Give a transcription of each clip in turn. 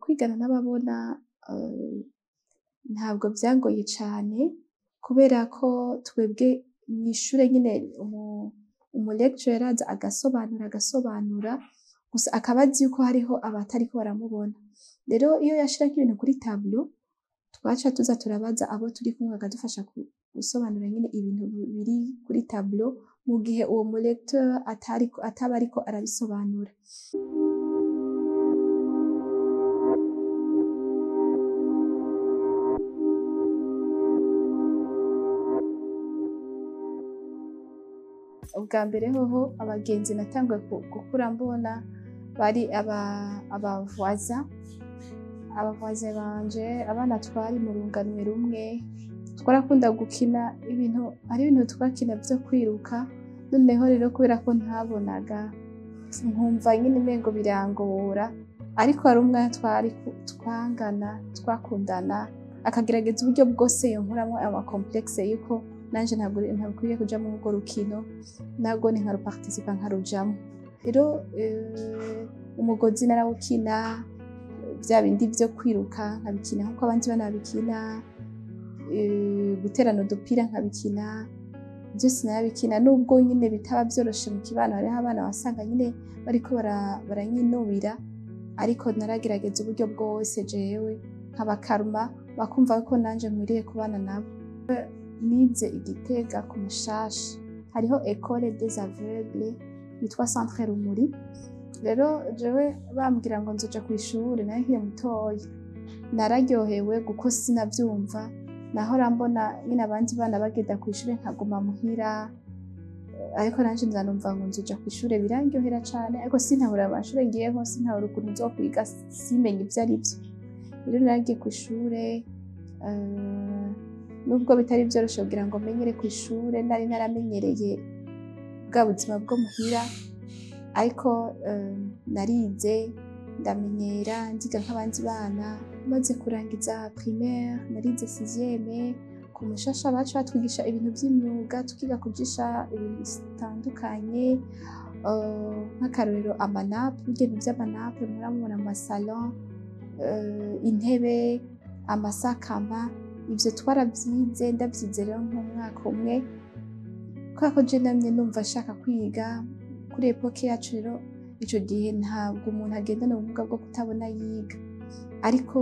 Kwigana n'ababona ntabwo vyangoye cane, kubera ko twebwe mw'ishure nyene umu lecturer yaraza agasobanura agasobanura, gusa akaba azi yuko hariho abatariko baramubona. Rero iyo yashira nk'ibintu kuri tableau, twaca tuza turabaza abo turi kumwe bakadufasha gusobanura nyene ibintu biri kuri tableau, mu gihe uwo mu lecteur ataba ariko arabisobanura. Ubwa mbere hoho abagenzi natanguye gukura mbona bari aba voisins, aba voisins banje, abana twari mu runganwe rumwe, twarakunda gukina ibintu, hari ibintu twakina vyo kwiruka, noneho rero kubera ko ntabonaga, nkumva nyene umengo birangora, ariko hari umwe twari twangana, twakundana, akagerageza uburyo bwose yonkuramwo ama complexes yuko nanje ntakwiriye kuja muri urwo rukino, nagone nkaruparticipa nkarujamwo. Rero umugozi narawukina, vya bindi vyo kwiruka nkabikina nkuko abandi bana babikina, guterana udupira nkabikina, vyose narabikina, nubwo nyene bitaba vyoroshe mu kibano, hariho abana wasanga nyene bariko baranyinubira, ariko naragerageza uburyo bwose jewe nkabakaruma, bakumva ko nanje nkwiriye kubana nabo. Nize i Gitega ku Mushasha, hariho Ecole des Aveugles yitwa Centre Rumuri. Rero jewe bambwira ngo nzoja kw'ishure, nari nkiri mutoyi, nararyohewe kuko sinavyumva, nahora mbona nyene abandi bana bagenda kw'ishure nkaguma muhira, ariko nanje nza numva ngo nzoja kw'ishure birandyohera cane, ariko sintahura amashure ngiyemo, sintahura ukuntu nzokwiga, simenye ivyo arivyo. Rero naragiye kw'ishure, nubwo bitari vyoroshe kugira ngo menyere kw'ishure, nari naramenyereye bwa buzima bwo muhira, ariko narize ndamenyera, ndiga nk'abandi bana. Maze kurangiza primaire, narize sixième ku Mushasha, baca batwigisha ibintu vy'imyuga, tukiga kujisha ibintu bitandukanye, nk'akarorero ama nappes, birya bintu vy'ama nappes muhora mubona mu ma salons, intebe, amasakama, ivyo twaravyize. Ndavyize rero nk'umwaka umwe, kubera ko je namye numva nshaka kwiga. Kuri époque yacu rero ico gihe ntabwo umuntu agendana ubumuga bwo kutabona yiga, ariko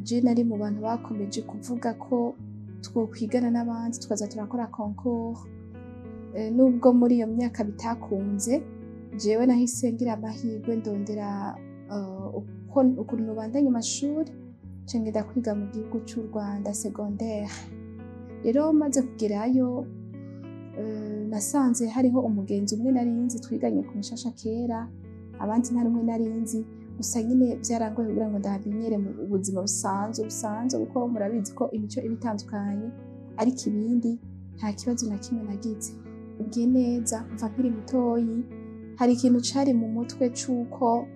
je nari mu bantu bakomeje kuvuga ko twokwigana n'abandi, tukaza turakora concours. Nubwo muri iyo myaka bitakunze, jewe nahise ngira amahirwe, ndondera ukuntu nobandanya amashuri, nca ngenda kwiga mu gihugu c'u Rwanda secondaire. Rero maze kugerayo, nasanze hariho umugenzi umwe nari nzi twiganye ku Mushasha kera, abandi nta numwe nari nzi. Gusa nyene vyarangoye kugira ngo ndahamenyere mu buzima busanzwe, kuko murabizi ko imico iba itandukanye, ariko ibindi nta kibazo na kimwe nagize. Ubwiye neza, kuva nkiri mutoyi hari ikintu cari mu mutwe c'uko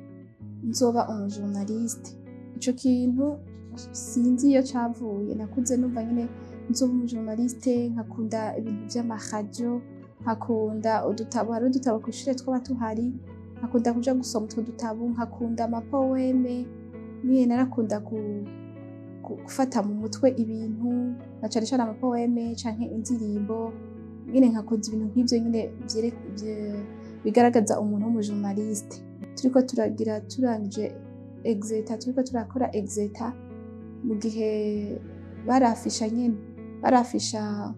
nzoba umu journaliste. Ico kintu sinzi iyo cavuye, nakuze numva nyene nzoba umu journaliste, nkakunda ibintu vy'ama radio, nkakunda udutabo, hariho udutabo kw'ishure twaba tuhari, nkakunda kuja gusoma utwo dutabo, nkakunda ama poèmes nyene, narakunda gufata mu mutwe ibintu, na cane cane ama poèmes canke indirimbo nyene, nkakunda ibintu nk'ivyo nyene bigaragaza umuntu w'umu journaliste. Turiko turagira turangije exeta, turiko turakora exeta, mu gihe barafisha nyene, barafisha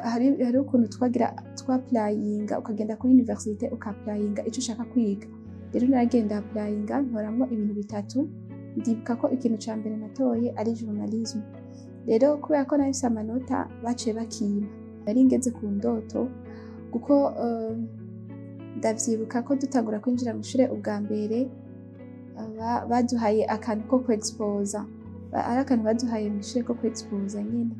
hariho ukuntu twagira twaplayinga, ukagenda kuri université ukaplayinga ico ushaka kwiga. Rero naragenda applyinga, ntoramwo ibintu bitatu. Ndibuka ko ikintu ca mbere natoye ari journalisme. Rero kubera ko nari mfise amanota, baciye bakimpa. Nari ngeze ku ndoto, kuko ndavyibuka ko dutangura kwinjira mw'ishure ubwa mbere, baduhaye akantu ko kwexposa, ari akantu baduhaye mw'ishure ko kwexposa nyene.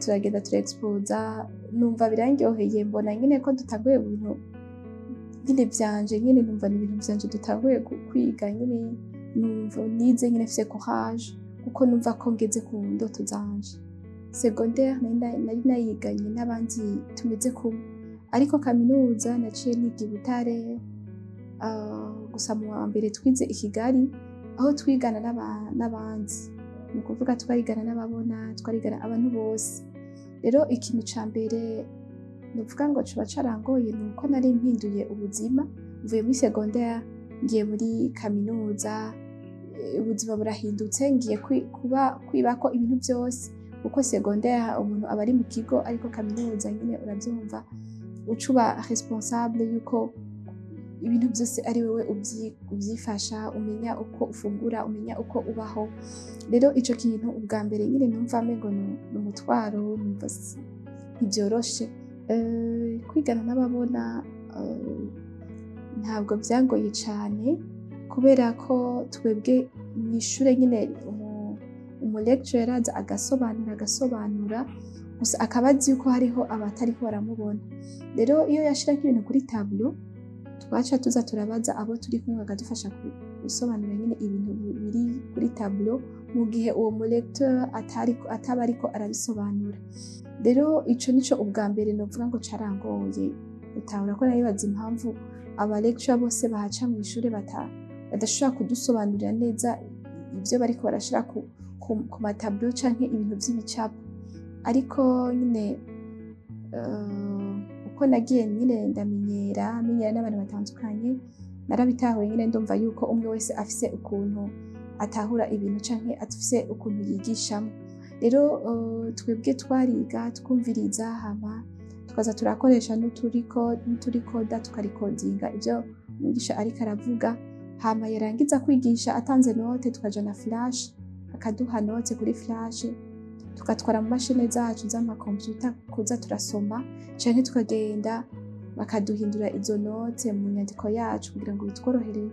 Turagenda turexposa, numva birandyoheye, mbona nyene ko dutanguye ibintu nyene vyanje nyene, numva ni ibintu vyanje dutanguye kwiga nyene, numva nize nyene mfise courage, kuko numva ko ngeze ku ndoto zanje. Secondaire nari nayiganye n'abandi tumeze kumwe, ariko kaminuza naciye niga i Butare. Gusa mu wa mbere twize i Kigali, aho twigana n'abandi, ni ukuvuga twarigana n'ababona, twarigana abantu bose. Rero ikintu ca mbere nuvuga ngo coba carangoye ni uko nari mpinduye ubuzima, mvuye muri secondaire ngiye muri kaminuza, ubuzima burahindutse, ngiye kuba kwibako ibintu vyose, kuko secondaire umuntu aba ari mu kigo, ariko kaminuza nyene uravyumva, uca uba responsable yuko ibintu vyose ari wewe uvyifasha, umenya uko ufungura, umenya uko ubaho. Rero ico kintu ubwa mbere nyene numva mengo ni umutwaro, numva ntivyoroshe. Kwigana n'ababona ntabwo vyangoye cane, kubera ko twebwe mw'ishure nyene umu lecturer yaraza agasobanura agasobanura, gusa akaba azi yuko hariho abatariko baramubona. Rero iyo yashirako ibintu kuri tableau, twaca tuza turabaza abo turi kumwe, bakadufasha gusobanura nyene ibintu biri kuri tableau, mu gihe uwo mu lecteur ataba ariko arabisobanura. Rero ico nico ubwa mbere novuga ngo carangoye gutahura, ko naribaza impamvu aba lecturer bose bahaca mw'ishure badashobora kudusobanurira neza ivyo bariko barashira ku ma tableau canke ibintu vy'ibicapo. Ariko nyene uko nagiye nyene ndamenyera, menyera n'abantu batandukanye, narabitahuye nyene, ndumva yuko umwe wese afise ukuntu atahura ibintu canke afise ukuntu yigishamwo. Rero twebwe twariga twumviriza, hama tukaza turakoresha n'uturikoda, tukarikodinga ivyo umwigisha ariko aravuga, hama yarangiza kwigisha atanze note, tukajana flash, akaduha note kuri flash, tugatwara mu mashini zacu z'amakompiyuta kuza turasoma, canke tukagenda bakaduhindura izo note mu nyandiko yacu, kugira ngo bitworohere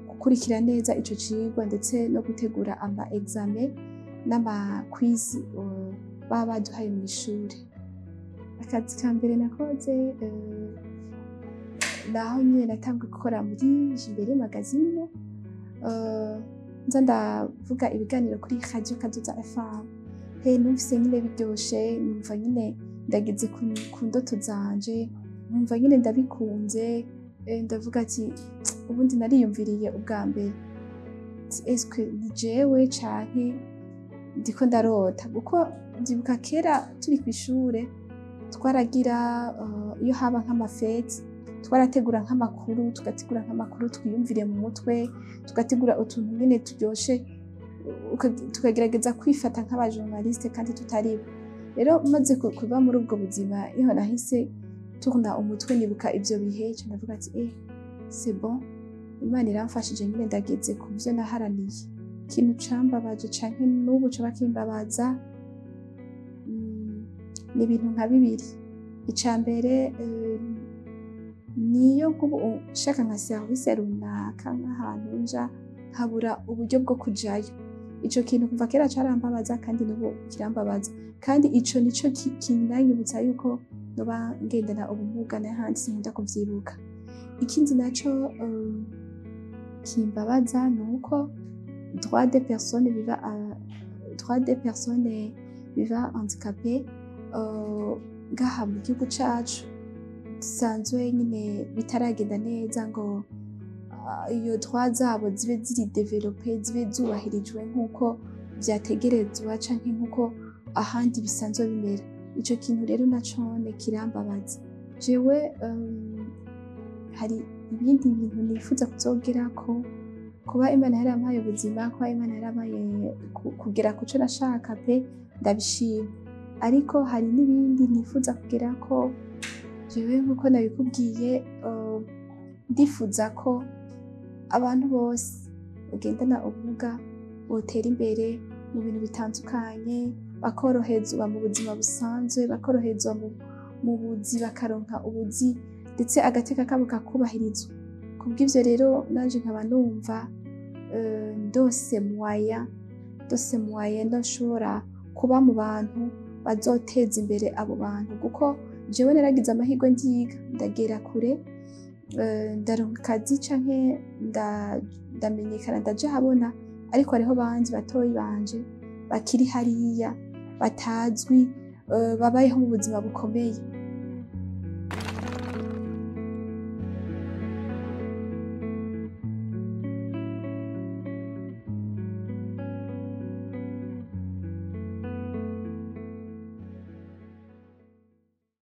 gukurikira neza ico cigwa, ndetse no gutegura ama examen n'ama quiz baba baduhaye mw'ishure. Akazi ka mbere nakoze naho nyene natanguye gukora muri Jimbere Magazine, nza ndavuga ibiganiro kuri Radio Kazoza FM. He, numvise nyene biryoshe, numva nyene ndageze ku ndoto zanje, numva nyene ndabikunze, ndavuga ati ubundi nariyumviriye ubwa mbere, est-ce que ni jewe canke ndiko ndarota? Kuko ndibuka kera turi kw'ishure twaragira, iyo haba nk'ama fêtes, twarategura nk'amakuru, tugategura nk'amakuru twiyumvire mu mutwe, tugategura utuntu nyene turyoshe, tukagerageza kwifata nk'aba journaliste kandi tutaribo. Rero maze kuba muri ubwo buzima, niho nahise tourna umutwe, nibuka ivyo bihe, nca ndavuga ati: "Eh, c'est bon, Imana iramfashije nyene, ndageze ku vyo naharaniye." Ikintu cambabaje canke n'ubu coba kimbabaza, ni ibintu nka bibiri. Ica mbere, niyo nk'ubu nshaka nka service runaka, nk'ahantu nja nkabura uburyo bwo kujayo. Ico kintu kuva kera carambabaza, kandi n'ubu kirambabaza, kandi ico nico kinanyibutsa yuko noba ngendana ubumuga, n'ahandi sinkunda kuvyibuka. Ikindi naco kimbabaza ni uko droit des personnes vivant handicapées ngaha mu gihugu cacu dusanzwe nyine bitaragenda neza ngo iyo droit zabo zibe ziri développées, zibe zubahirijwe nk'uko vyategerezwa canke nk'uko ahandi bisanzwe bimera. Ico kintu rero nacone kirambabaza jewe. Hari ibindi bintu nifuza kuzogerako. Kuba Imana yarampaye ubuzima, kuba Imana yarampaye kugera kuco nashaka pe, ndabishima, ariko hari n'ibindi nifuza kugerako jewe. Nk'uko nabikubwiye, ndifuza ko abantu bose bagendana ubumuga botera imbere mu bintu bitandukanye, bakoroherezwa mu buzima busanzwe, bakoroherezwa mu buzi, bakaronka ubuzi, ndetse agateka kabo kakubahirizwa. Kubw'ivyo rero nanje nkaba numva ndose moyen ndoshobora kuba mu bantu bazoteza imbere abo bantu, kuko jewe naragize amahirwe, ndiga, ndagera kure, ndaronka akazi canke ndamenyekana, ndaja ahabona, ariko hariho bandi batoyi banje bakiri hariya batazwi, babayeho mu buzima bukomeye.